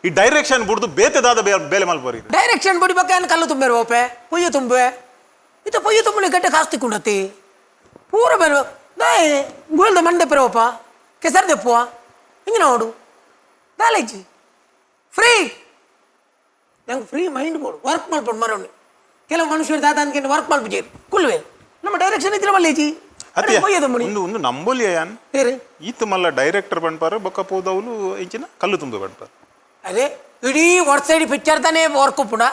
ಈ ಡೈರೆಕ್ಷನ್ ಬುಡ್ದು ಬೇತೆ ದಾದ ಬೇಲೆ ಮಲ್ಪೋರಿ. ಡೈರೆಕ್ಷನ್ ಬುಡಿ ಬಕ್ಕ ಏನು ಕಲ್ಲು ತುಂಬೇರು ಓಪೆ ಪೊಯ್ಯ ತುಂಬೆ ಇತ್ತ ಪೊಯ್ಯ ತುಂಬನೆ ಗಡ್ಡೆ ಕಾಸ್ತಿ ಕುಂಡತಿ ಪೂರ ಬೇರೆ ದಾಯೆ ಗುಳದ ಮಂಡೆ ಪೆರೋಪ ಕೆಸರು ದೆಪ್ಪುವ ಹಿಂಗೆ ನೋಡು ದಾಲೇಜಿ ಫ್ರೀ ನಂಗೆ ಫ್ರೀ ಮೈಂಡ್ ಬೋಡು ವರ್ಕ್ ಮಾಡ್ಬೋದು ಮರೋಣಿ. ಕೆಲವು ಮನುಷ್ಯರು ದಾದ ಅನ್ಕೊಂಡು ವರ್ಕ್ ಮಾಡ್ಬಿಜೇರು ಕುಲ್ವೆ ನಮ್ಮ ಡೈರೆಕ್ಷನ್ ಇದ್ರೆ ಮಲ್ಲೇಜಿ. ಅತ್ಯ. ಪೊಯ್ಯ ತುಂಬುನಿ. ಒಂದು ಒಂದು ನಂಬೋಲಿಯ ಯಾನ್. ಬೇರೆ. ಈತ ಮಲ್ಲ ಡೈರೆಕ್ಟರ್ ಬಂಡ್ಪಾರ ಬೊಕ್ಕ ಪೋದವ್ಲು ಇಂಚಿನ ಕಲ್ಲು ತುಂಬೆ ಬಂಡ್ಪಾರ. ಅದೇ ಇಡೀ ವರ್ಷ ಇಡೀ ಪಿಕ್ಚರ್ ತಾನೇ ವರ್ಕ್ ಉಪ್ಪುಂಡ.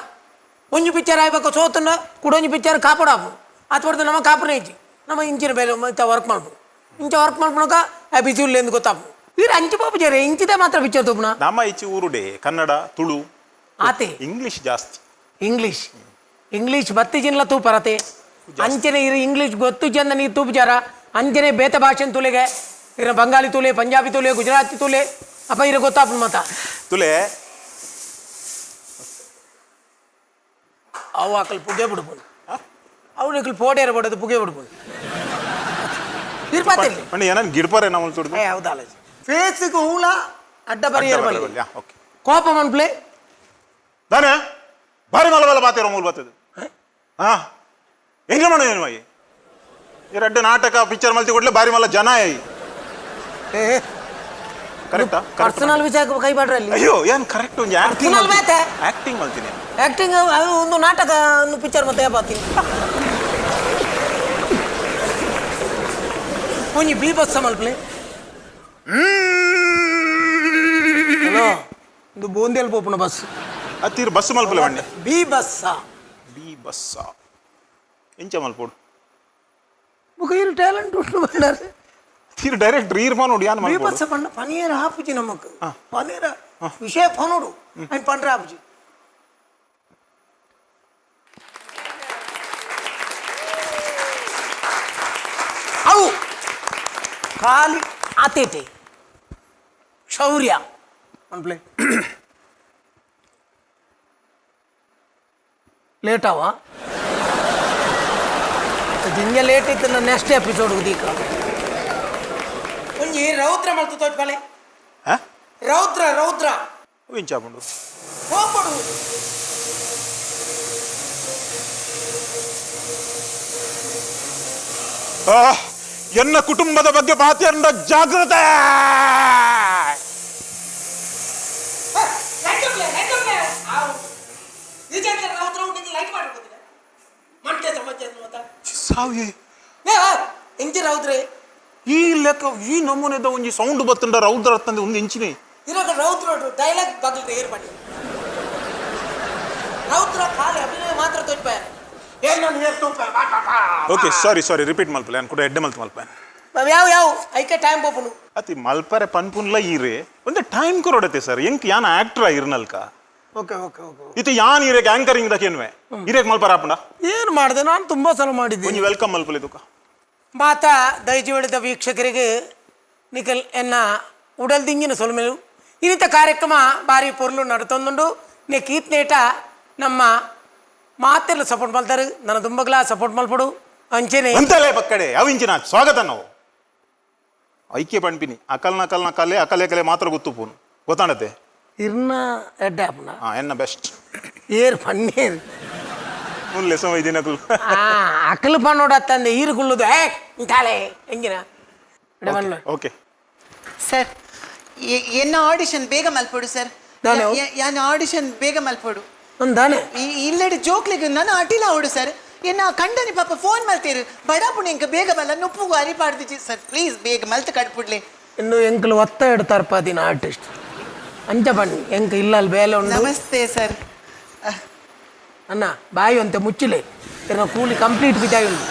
ಒಂಜಿ ಪಿಕ್ಚರ್ ಆಯ್ಬೇಕು ಸೋತುಂಡ ಕುಡೊಂಜಿ ಪಿಕ್ಚರ್ ಕಾಪಡಾಪು ಆತ್ಪಡ್ದು ನಮ್ಮ ಕಾಪುನ ಇಜ್ಜಿ ನಮ್ಮ ಇಂಚಿನ ಬೇಲೆ ಇಂಥ ವರ್ಕ್ ಮಾಡ್ಬೋದು ಇಂಚ ವರ್ಕ್ ಮಾಡ್ಕೊಳಕ ಆ ಬಿಸಿ ಉಳ್ಳೆ ಎಂದು ಗೊತ್ತಾಪು. ಇವ್ರು ಅಂಚು ಪಾಪು ಜೇರೆ ಇಂಚಿದೆ ಮಾತ್ರ ಪಿಕ್ಚರ್ ತೂಪುನ. ನಮ್ಮ ಈಚೆ ಊರುಡೆ ಕನ್ನಡ, ತುಳು. ಆತೆ. ಇಂಗ್ಲಿಷ್ ಜಾಸ್ತಿ. ಇಂಗ್ಲೀಷ್ ಇಂಗ್ಲೀಷ್ ಬತ್ತಿ ಜಿನ್ಲ ತೂಪರತೆ ಅಂಚನೆ ಇರು ಇಂಗ್ಲೀಷ್ ಗೊತ್ತು ಚಂದ ನೀ ತೂಪುಜಾರ ಅಂಚನೆ ಬೇತ ಭಾಷೆನ್ ತುಲೆಗೆ ಇರ ಬಂಗಾಲಿ ತುಲೆ, ಪಂಜಾಬಿ ತುಲೆ, ಗುಜರಾತಿ ತುಲೆ ಅಪ್ಪ ಇರ ಗೊತ್ತಾಪುನ ಮಾತ. ತುಲೆ. ಅವು ಆಕಲ್ ಪುಗೆ ಬಿಡ್ಬೋದು ಅವನಿಗೆ ಪೋಡೇರ ಬಿಡೋದು ಪುಗೆ ಬಿಡ್ಬೋದು ತಿರುಪತಿ. ಪಂಡ ಏನನ್ ಗಿಡ್ಪಾರೆ ನಮ್ಮ ತುಡ್ದು. ಏ ಹೌದಲ್ಲ ಫೇಸ್ಗೆ ಹೂಲ ಅಡ್ಡ ಬರಿಯರ್ ಬಲ್ಲಿ. ಓಕೆ. ಕೋಪ ಮನ್ಪ್ಲೆ. ದಾನೆ ಬಾರಿ ಮಲ್ಲ ಮಲ್ಲ ಬಾತಿರೋ ಮೂಲ ಬರ್ತದೆ. ಹಾ ಎಂಜ ಮಾಡ ಏನು ಅಯ್ಯ ಈ ರಡ್ಡ ನಾಟಕ ಪಿಕ್ಚರ್ ಮಲ್ತಿ ಕೊಡ್ಲೆ ಬಾರಿ ಮಲ್ಲ ಜನ ಅಯ್ಯ. ಏ. ಕರೆಕ್ಟಾ? ಪರ್ಸನಲ್ ವಿಚಾರ ಕೈ ಬಾಡ್ರಿ ಅಲ್ಲಿ. ಅಯ್ಯೋ ಏನ್ ಕರೆಕ್ಟ್ ಒಂದು ಆಕ್ಟಿಂಗ್. Personal ಬೇತೆ. ಆಕ್ಟಿಂಗ್ ಮಲ್ತೀನಿ. ಆಕ್ಟಿಂಗ್ ಅದು ಒಂದು ನಾಟಕ ಒಂದು ಪಿಕ್ಚರ್ ಮತ್ತೆ ಬಾತೀನಿ ಒಂಜಿ ಬಿ ಬಸ್ ಮಲ್ಪ್ಲೆ. ಹಲೋ, ಇದು ಬೂಂದೇಲ್ ಪೋಪುನ ಬಸ್. ಅತ್ತೀರು ಬಸ್ ಮಲ್ಪಲೆ ಬಂಡೆ. ಬಿ ಬಸ್ಸಾ? ಬಿ ಬಸ್ಸ ಎಂಚ ಮಲ್ಪೋಡು? ಬುಕ್ಕ ಇರು ಟ್ಯಾಲೆಂಟ್ ಉಂಟು ಬಂಡಾರೆ. ತೀರು ಡೈರೆಕ್ಟ್ ರೀರ್ ನೋಡಿ ಯಾನ್ ಬಿ ಮಲ್ಪೋಡು? ಬಸ್ಸ ಪಂಡ ಪನೀರ್ ಆಪುಜಿ ನಮಕ್. ಪನೀರ ವಿಷಯ ಪನೋಡು ಅಂಡ್ ಪಂಡ್ರೆ ಆಪುಜಿ. ಅವು ಖಾಲಿ ಆತೇಟೆ ಶೌರ್ಯ ಅನ್ಪ್ಲೆ ಲೇಟ್ ಅವ ಜಿಂಜ ಲೇಟ್ ಇತ್ತು. ನನ್ನ ನೆಕ್ಸ್ಟ್ ಎಪಿಸೋಡ್ ದೀಕ ಒಂಜಿ ರೌದ್ರ ಮಲ್ತು ತೋಚ್ಪಾಲೆ. ಹಾ. ರೌದ್ರ ರೌದ್ರ. ಎಂಚ ಆಪುಂಡು? ಹೋಗ್ಬಿಡು. ಆ, ಎನ್ನ ಕುಟುಂಬದ ಬಗ್ಗೆ ಮಾತಾಡ ಜಾಗ್ರತೆ. ಸಾವಿಯೇ. ಎಂಚಿ ರೌದ್ರೆ? ಈ ಲೆಕ್ಕ ಈ ನಮೂನೆದ ಒಂಜಿ ಸೌಂಡ್ ಬತ್ತುಂಡ ರೌದ್ರ ತಂದೆ ಒಂದು ಇಂಚಿನಿ. ಇವಾಗ ರೌದ್ರ ಡೈಲಾಗ್ ಬಗ್ಲಿದೆ ಏರ್ ಮಾಡಿ ರೌದ್ರ ಖಾಲಿ ಅಭಿನಯ ಮಾತ್ರ ತೋಚ್ಪಾಯ ಏನ್ ನಾನು ಹೇರ್ ತೂಪ. Okay, sorry sorry, repeat ಮಲ್ಪಲೆ. ನಾನು ಕೂಡ ಎಡ್ಡೆ ಮಲ್ತು ಮಲ್ಪೆ. ಯಾವ ಯಾವ ಐಕೆ ಟೈಮ್ ಪೋಪುನು. ಅತಿ ಮಲ್ಪರೆ ಪನ್ಪುನ್ಲ ಈರೆ ಒಂದು ಟೈಮ್ ಕೊರೊಡತೆ ಸರ್. ಎಂಕ್ ಯಾನ್ ಆಕ್ಟರ್ ಇರ್ನಲ್ಕ. Okay okay okay. ಇತ್ತೆ ಯಾನ್ ಇರೇಕ್ ಆಂಕರಿಂಗ್ ದಕೇನ್ವೆ ಇರೇಕ್ ಮಲ್ಪರ ಆಪುಂಡ? ಏನು ಮಾಡಿದೆ? ನಾನು ತುಂಬ ಸಲ ಮಾಡಿದ್ದೀನಿ. ಒಂಜಿ welcome ಮಲ್ಪಲೆ ತುಕ. ಮಾತಾ ದಯಜೀವಳಿದ ವೀಕ್ಷಕರಿಗೆ ನಿಖಲ್ ಎನ್ನ ಉಡಲ್ದಿಂಗಿನ ಸೊಲ್ಮೆಲು. ಇನ್ನಿತ ಕಾರ್ಯಕ್ರಮ ಬಾರಿ ಪೊರ್ಲು ನಡತೊಂದುಂಡು. ನೆ ಕೀತ್ನೇಟ ನಮ್ಮ ಮಾತೆಲ್ಲ ಸಪೋರ್ಟ್ ಮಾಡ್ತಾರೆ. ನನ್ನ ದುಂಬಗ್ಲ ಸಪೋರ್ಟ್ ಮಲ್ಪಡು ಅಂಚೆನೆ. ಅಂತಲೇ ಪಕ್ಕಡೆ ಅವು ಇಂಚಿನ ಸ್ವಾಗತ. ನಾವು ಐಕ್ಯ ಪಣ್ಪಿನಿ ಅಕಲ್ನ ಕಲ್ನ ಕಲೆ ಅಕಲೆ ಕಲೆ ಮಾತ್ರ ಗೊತ್ತುಪುನು ಗೊತ್ತಾಂಡತೆ. ಇರ್ನ ಎಡ್ಡೆ ಆಪುನ. ಹಾ ಎನ್ನ ಬೆಸ್ಟ್. ಏರ್ ಪಣ್ಣೇರು. ಮುಲ್ಲೆ ಸಮಯ ದಿನಕುಲು. ಆ ಅಕಲ್ ಪಣ್ಣೋಡತ್ತಂದೆ ಈರು ಕುಳ್ಳುದು ಏ ಇಂತಾಳೆ ಎಂಗಿನ. ಓಕೆ. ಸರ್, ಎನ್ನ ಆಡಿಷನ್ ಬೇಗ ಮಲ್ಪೊಡು ಸರ್. ದಾನೆ? ಯಾನ್ ಆಡಿಷನ್ ಬೇಗ ಮಲ್ಪೊಡು. ಒಂದಾನೆ. ಈ ಇಲ್ಲಡೆ ಜೋಕ್ಲಿಗೆ ನಾನು ಅಟಿಲ ಅವಡು ಸರ್. ಎನ್ನ ಕಂಡನಿ ಪಾಪ ಫೋನ್ ಮಲ್ತೇರು ಬಡಾಪುಣಿ ಇಂಕ ಬೇಗ ಬಲ್ಲ ನುಪ್ಪುಗು ಅರಿ ಪಾಡ್ದಿಜಿ ಸರ್. ಪ್ಲೀಸ್ ಬೇಗ ಮಲ್ತ್ ಕಟ್ಪುಡ್ಲೆ. ಇನ್ನು ಎಂಕಲ್ ಒತ್ತ ಇಡ್ತಾರಪ್ಪ ದಿನ ಆರ್ಟಿಸ್ಟ್ ಅಂಚ ಬನ್ನಿ ಎಂಕ ಇಲ್ಲ ಅಲ್ಲಿ ಬೇಲೆ ಉಂಡು. ನಮಸ್ತೆ ಸರ್. ಅಣ್ಣ ಬಾಯಿ ಅಂತೆ ಮುಚ್ಚಿಲೆ ಇರ್ನ ಕೂಲಿ ಕಂಪ್ಲೀಟ್ ಬಿದ್ದಾಯಿ ಉಂಡು.